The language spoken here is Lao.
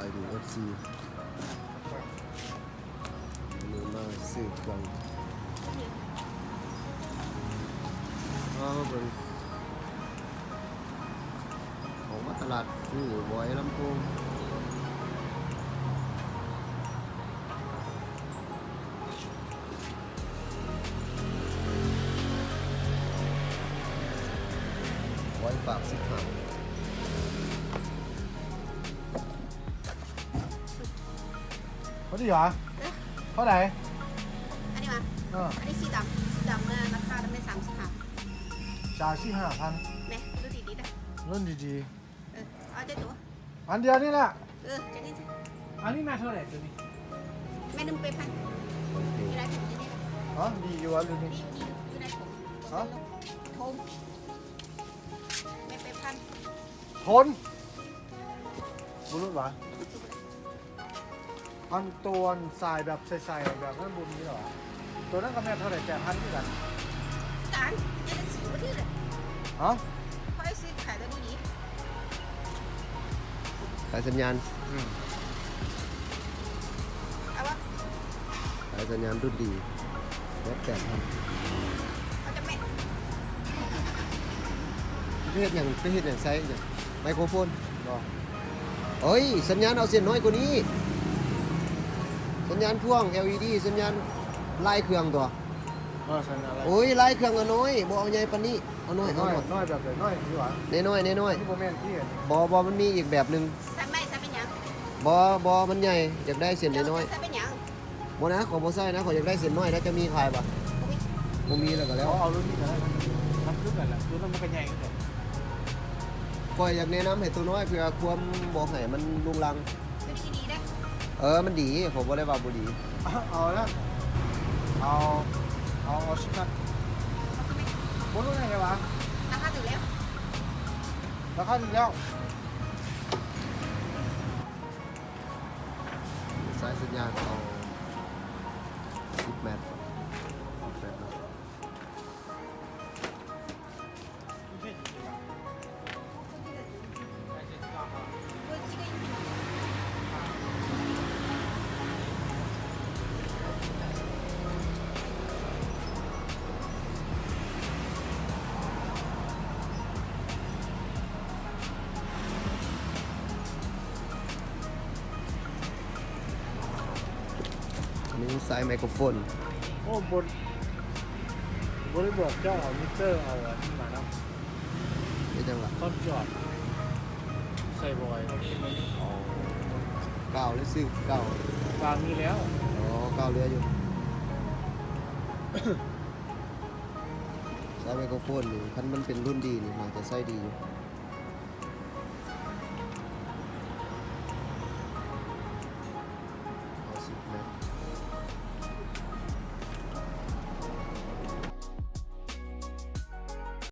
ໄປດູ ເອັຟຊີ ນີ້ມາຊື້ເຄື່ອງ ເອົາເບິ່ງ ອອກມາຕະຫຼາດຊື້ບອຍລຳໂພງ. ຮ້ອຍບາດ ສິບຫ້າ ພໍດີຫວາ? ເອີ ເທົ່າໃດ? ອັນນີ້ຫວາ? ເອີ ອັນນີ້ສີດຳ ສີດຳນະ ລາຄາໄດ້ສາມສິບຫ້າ ສາມສິບຫ້າພັນ ແມ່ນ ລຸ້ນດີໆ ເດີ ລຸ້ນດີໆ. ເອີ ເອົາຈັກໂຕ? ອັນດຽວນີ້ລະ. ເອີ ຈັກນີ້ ອັນນີ້ແມ່ນເທົ່າໃດໂຕນີ້? ແມ່ນໜຶ່ງແປດພັນ ຢູ່ໃນຖົງນີ້. ອໍ ດີຢູ່ຫວາ ຫຼື ນີ້ ນີ້ ນີ້ ຢູ່ໃນຖົງ. ຮະ? ຖົງ ແມ່ນແປດພັນ. ທົນ ບໍ່ຫຼຸດຫວາ? ອັນໂຕອັນສາຍແບບໃສໆ ແບບນັ້ນບໍ່ມີເນາະ. ໂຕນັ້ນກໍແມ່ນເທົ່າໃດ? ແປດພັນຄືກັນ. ຄືກັນ ເຈົ້າໄດ້ຊື້ບໍ່ຖືກເລີຍ. ຮະ? ຂ້ອຍຊື້ຂາຍຕົວນີ້ດີ. ຂາຍສັນຍານ. ອືມ ເອົາວະ? ຂາຍສັນຍານລຸ້ນດີ. ແບັດແປດພັນ ເອົາຈາກແມ່. ໄປເຮັດຫຍັງ? ໄປເຮັດຫຍັງ? ໃຊ້ຫຍັງ? ໄມໂຄຣໂຟນບໍ? ໂອ້ຍ ສັນຍານເອົາເສັ້ນນ້ອຍກວ່ານີ້. ສັນຍານພ່ວງ ແອລອີດີ ສັນຍານລາຍເຄື່ອງຕົວະ. ເອີ ສັນຍານລາຍ. ໂອ້ຍ ລາຍເຄື່ອງເອົານ້ອຍ ບໍ່ເອົາໃຫຍ່ປານນີ້. ເອົານ້ອຍ ເອົານ້ອຍ ນ້ອຍແບບໃດ? ນ້ອຍຄືຫວາ? ນ້ອຍໆ ນ້ອຍໆ ນີ້ບໍ່ແມ່ນຕິ? ບໍ່ ບໍ່ ມັນມີອີກແບບໜຶ່ງ. ໃສ່ໄມ້ ໃສ່ເປັນຫຍັງ? ບໍ່ ບໍ່ ມັນໃຫຍ່ ຢາກໄດ້ເສັ້ນນ້ອຍໆ. ເຈົ້າຈະໃສ່ເປັນຫຍັງ? ບໍ່ນະ ຂ້ອຍບໍ່ໃສ່ນະ ຂ້ອຍຢາກໄດ້ເສັ້ນນ້ອຍ. ແລ້ວຈະມີຂາຍບໍ່? ບໍ່ມີ ບໍ່ມີແລ້ວກໍແລ້ວ. ເອົາ ເອົາລຸ້ນນີ້ກໍໄດ້ ມັນຄືກັນແຫຼະ ລຸ້ນນັ້ນມັນກໍໃຫຍ່ຄືກັນ. ຂ້ອຍຢາກແນະນຳໃຫ້ໂຕນ້ອຍ ເພື່ອຄວາມບໍ່ໃຫ້ມັນລຸງລັງ. ມັນດີເດ້. ເອີ ມັນດີ ຂ້ອຍບໍ່ໄດ້ວ່າບໍ່ດີ. ເອົາ ເອົານະ ເອົາ ເອົາ ເອົາຊິບແມັດ. ເອົາຊິບແມັດ ບໍ່ຮູ້ໄດ້ໄງຫວາ? ລາຄາຖືກແລ້ວ ລາຄາຖືກແລ້ວ. ສາຍສັນຍານເອົາສິບແມັດ ເອົາແປດແມັດ. ອັນນີ້ສາຍໄມໂຄຣໂຟນ. ໂອ້ ບໍ່ ບໍ່ໄດ້ບອກເຈົ້າເອົາມິເຕີ ເອົາອັນນີ້ມານຳ. ເຮັດຫຍັງລະ? ຄອນຈອດໃສ່ບອຍ. ອໍ ກາວ ຫຼື ຊື້ກາວ? ກາວມີແລ້ວ. ອໍ ກາວເຫຼືອຢູ່. ສາຍໄມໂຄຣໂຟນນີ້ ຄັນມັນເປັນລຸ້ນດີນີ້ ໜ້າຈະໃຊ້ດີຢູ່. ເອົາສິບແມັດ.